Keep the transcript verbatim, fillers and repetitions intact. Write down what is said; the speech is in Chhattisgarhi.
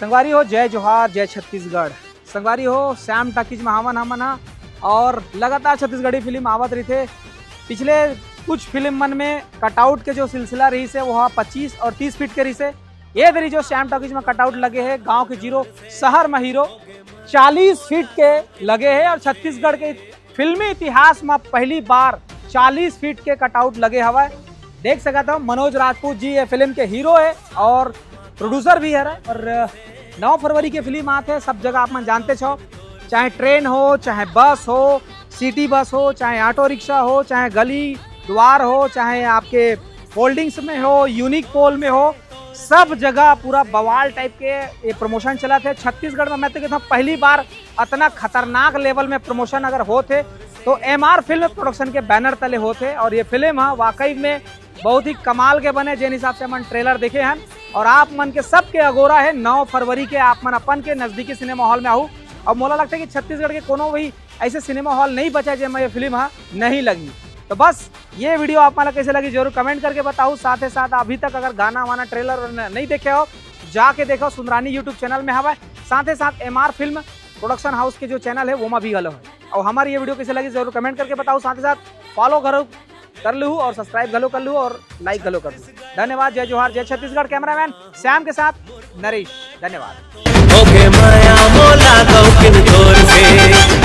संगवारी हो, जय जोहार, जय छत्तीसगढ़। संगवारी हो, श्याम टॉकीज में हावन हमन हा और लगातार छत्तीसगढ़ी फिल्म आवत रहिथे। पिछले कुछ फिल्म मन में कटआउट के जो सिलसिला रहिस हे, वो हा पच्चीस और तीस फीट के रहिस हे। ये दरी जो श्याम टॉकीज में कटआउट लगे हे, गांव के जीरो, शहर में हीरो, चालीस फीट के लगे हे और छत्तीसगढ़ के फिल्मी इतिहास में पहली बार चालीस फीट के कटआउट लगे हवय। देख सकत हो, मनोज राजपूत जी ये फिल्म के हीरो हे और प्रोड्यूसर भी हरे। और नौ फरवरी के फिल्म आथे, सब जगह आप मन जानते छो, चाहे ट्रेन हो, चाहे बस हो, सिटी बस हो, चाहे ऑटो रिक्शा हो, चाहे गली द्वार हो, चाहे आपके होल्डिंग्स में हो, यूनिक पोल में हो, सब जगह पूरा बवाल टाइप के ये प्रमोशन चलत हे। छत्तीसगढ़ में मैं तो कहता हूँ, पहली बार अतना खतरनाक लेवल में प्रमोशन अगर होत हे, तो एमआर फिल्म प्रोडक्शन के बैनर तले होत हे। और ये फिल्म हा वाकई में बहुत ही कमाल के बने, जेन हिसाब से हमन ट्रेलर देखे हन। और आप मन के सबके अगोरा हे, नौ फरवरी के आप मन अपन के नजदीकी सिनेमा हॉल में आहू। और मोला लगता है कि छत्तीसगढ़ के कोनो भी ऐसे सिनेमा हॉल नहीं बचा, जेमा ये फिल्म हा नहीं लगी। तो बस, ये वीडियो आप मन ला कैसे लगी, जरूर कमेंट करके बताओ। साथ ही साथ, अभी तक अगर गाना वाना ट्रेलर न-, नहीं देखे हो, जाके देखो, सुंदरानी यूट्यूब चैनल में हवय। साथ ही साथ एमआर फिल्म प्रोडक्शन हाउस के जो चैनल है, वो में भी घलो है। और हमारी ये वीडियो कैसे लगी, जरूर कमेंट करके बताओ। साथ ही साथ फॉलो घलो कर लू और सब्सक्राइब घलो कर लू और लाइक घलो कर लू। धन्यवाद। जय जोहार, जय छत्तीसगढ़। कैमरामैन श्याम के साथ नरेश, धन्यवाद। होगे मया मोला गौकिन तोर से।